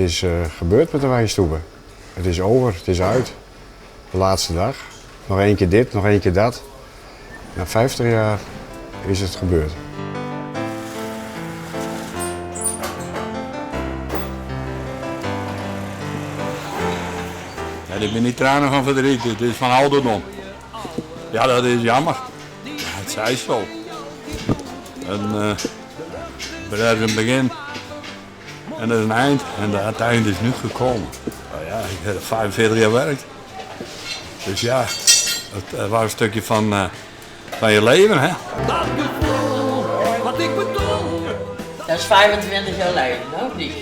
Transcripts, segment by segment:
is gebeurd met de Wijnstube. Het is over, het is uit. De laatste dag. Nog één keer dit, nog één keer dat. Na 50 jaar is het gebeurd. Ja, dit zijn niet tranen van verdriet, dit is van ouderdom. Ja, dat is jammer. Ja, het zij zo. En, er is een begin en er is een eind en het eind is nu gekomen. Nou ja, ik heb 45 jaar gewerkt. Dus ja, het was een stukje van je leven, hè? Dat gevoel, wat ik bedoel. Dat is 25 jaar geleden, of niet?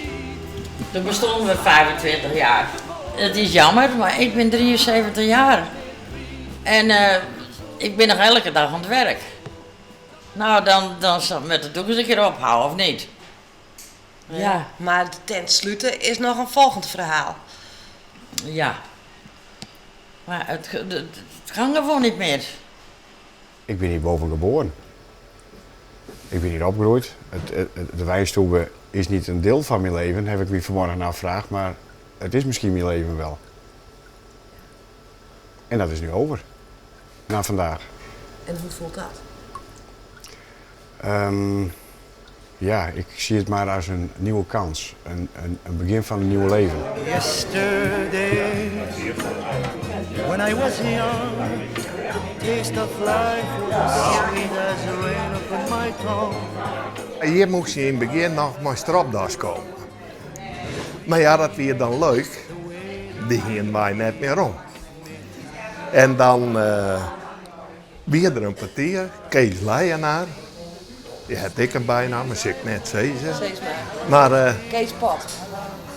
Toen bestonden we 25 jaar. Het is jammer, maar ik ben 73 jaar. En ik ben nog elke dag aan het werk. Nou, dan zal ik met de doek eens een keer ophouden, of niet? Ja, ja, maar de tent sluiten is nog een volgend verhaal. Ja. Maar het kan gewoon niet meer. Ik ben hier boven geboren. Ik ben hier opgegroeid. De Wijnstube is niet een deel van mijn leven, heb ik me vanmorgen naar gevraagd, maar het is misschien mijn leven wel. En dat is nu over. Na vandaag. En hoe voelt dat? Ja, ik zie het maar als een nieuwe kans. Een begin van een nieuw leven. Yesterday, when I was young, the taste of life was sweet as rain upon my tongue. Hier moest je in het begin nog maar stropdas komen. Maar ja, dat weer dan leuk. Die gingen wij net meer om. En dan weer er een kwartier, Kees Leijenaar. Die had ik een bijnaam, maar ik net zei ze. Steeds maar. Maar Kees Pot.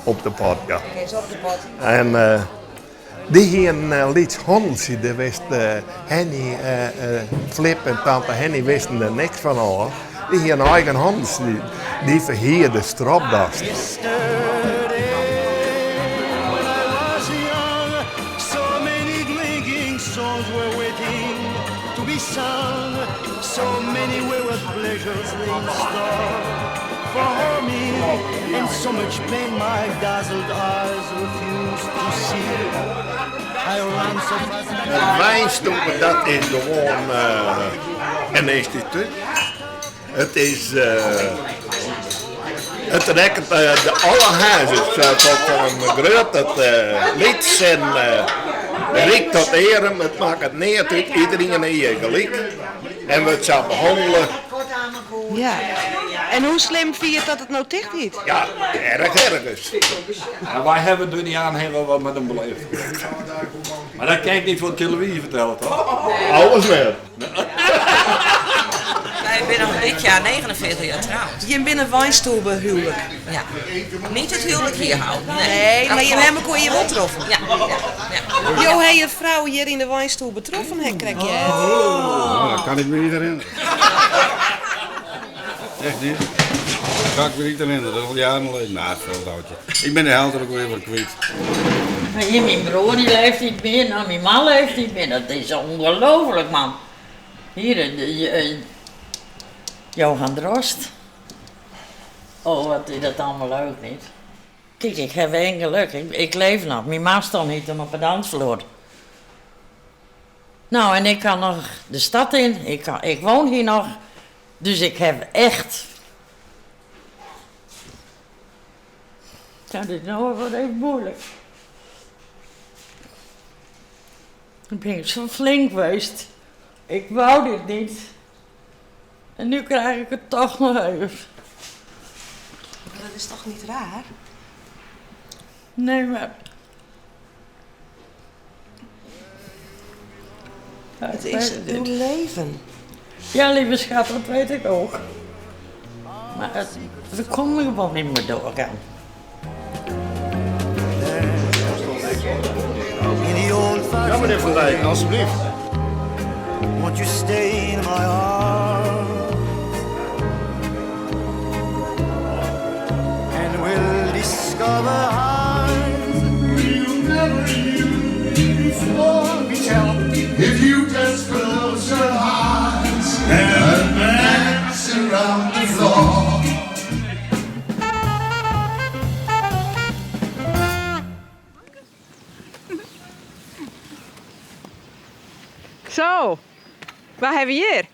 Op de pot, ja. Kees op de pot. En die hier een lieds handeltje, daar wist Henny, Flip en tante Henny wisten er niks van al. Die hier een eigen handeltje, die verhierde stropdas. Yesterday, when I was young, so many drinking songs were waiting to be sung. So many wayward pleasures lay in store for me, and so much pain my dazzled eyes refused to see. I ran so fast. De Wijnstube, dat is gewoon een instituut. Het trekt de alle huizen tot een groot, het lied en rijk tot eren, het maakt het niet uit, iedereen is gelijk. En we het zo behandelen. Ja. En hoe slim vind je het dat het nou dicht is? Ja, erg ergens. Ja, wij hebben door die jaren heel wel wat met hem beleefd. Maar dat kan ik niet voor de televisie vertellen, toch? Alles wel. Wij zijn nog dit jaar 49 jaar trouwd. Je bent een wijnstoelbehuwelijk. Ja. Niet het huwelijk hier houden. Nee, Nee, Dat maar je klopt. hebt elkaar hier wel getroffen. Ja, ja, ja. Jo, heb je vrouw hier in de wijnstoel betroffen, hè, krijg je het? Oh, dat kan ik me niet herinneren. Echt niet? Dat kan ik me niet herinneren, dat is al jaren geleden. Nou, het is wel oudje. Ik ben de helft ook weer voor kwijt. Maar hier, mijn broer die leeft niet meer, nou, mijn man leeft niet meer. Dat is ongelooflijk, man. Hier, Johan Drost. Oh, wat is dat allemaal leuk, niet? Kijk, ik heb één geluk. Ik leef nog. Mijn man stond niet op de dansvloer. Nou, en ik kan nog de stad in. Ik woon hier nog. Dus ik heb echt... Ja, dit is nou wat even moeilijk. Ik ben zo flink geweest. Ik wou dit niet. En nu krijg ik het toch nog even. Maar dat is toch niet raar? Nee, maar... Ja, Het ik is weet het uw niet. leven. Ja, lieve schat, dat weet ik ook. Maar we konden gewoon niet meer doorgaan. Ja, meneer Van Dijk, alsjeblieft. Won't you stay in my arms? And we'll discover highs we'll never knew before. If you just close your eyes and dance around the floor. Zo, wa hawwe we hjir?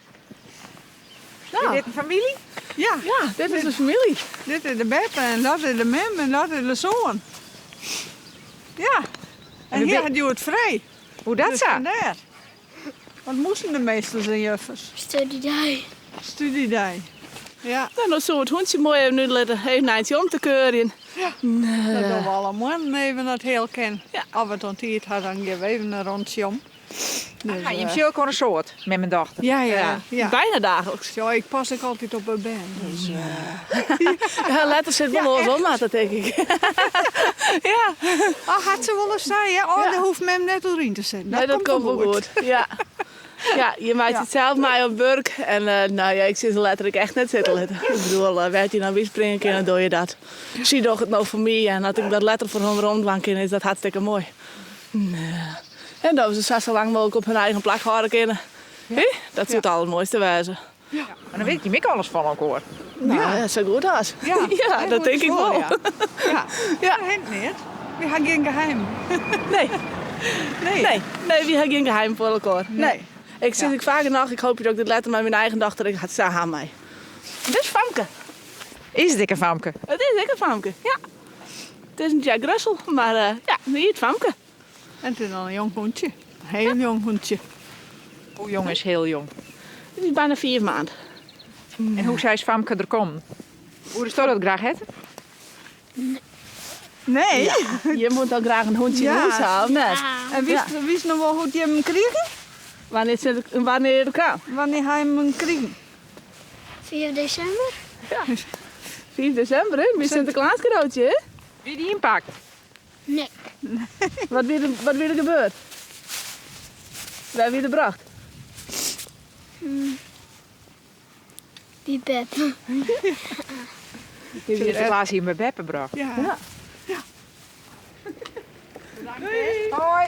Nou. Is dit in famylje? Ja. Ja, dit is de famylje. Dit is de beppe en dat is de mem en dat is de soan. Ja. En En hier we hat hjoed frij. Hoe dat Dus sa? Vandaar. Wat moasten de meesters en juffers? Studydei. Studydei. Ja. Nou, dan soe it hûntsje moai even útlitte, even in eintsje om te keurjen. Ja. Dat dogge we alle moarnen even dat heal kin. As we it oan tiid ha, dan gean we even in rûntsje om. Dus, Ah, jim sjogge elkoar in soad mem en dochter. Ja, ja, ja. Bijna dagelijks. Ja, ik pas ek altyd op de bern. Dus, Ja, letter sit wol oars om, dat tink ik. Ja. Oh, hat se wolris sein, ja? Oh, dêr hoecht mem net oer yn te setten. Nee, dat komt wol goed. Ja. Ja, je meitsje it sels mei op wurk. En eh, nou ja, ik sil se letterlik echt net sitte litte. Ik bedoel, eh, wêr't je nou byspringe kinne, dan dogge je dat. Sy docht it no foar my en as ik dat letter foar har werom dwaan kin, is dat hartstikke moai. Nee. En dat we se sa lang mooglik op hun eigen plak hâlde kinne. Hè? Dat soe it allermoaiste wêze. En dan witte jim ek alles fan elkoar. Nou, ja, sa goed as. Ja, Ja, dat tink ik wol. Ja. Ja. Ja. Dat hint net. Wy ha gjin geheim. Nee. Nee. Nee, nee, wy ha gjin geheim foar elkoar. Nee. Ik sis ek faak genôch, ik hoopje dat ik dit letter mei myn eigen dochter ek sa ha mei. Dit is famke. Is it ek in famke? It is ek in famke, ja. It is in Jack Russell, mar eh, ja, hy hjit Famke. En it is al in jong hûntsje. In hiel jong hûntsje. Hoe jong is hiel jong? It is byna 5 maand. En hoe sa is Famke der kommen? Woesto dat graach hawwe? Nee. Ja, je moat al graach in hûntsje yn hûs ha, of net? En witst noch wol hoe't jim him krigen? Wannear wannear er kaam? Wannear ha jim him krigen? 4 desimber. Ja. 4 desimber, hè? Mei Sinteklaas kadootsje, hè? Wie dy ynpakt? Nee. Wat wie der, wat wie der gebeurd? Wêr wie er brocht? By beppe. Sinteklaas hie him by beppe brocht. Ja. Hoi.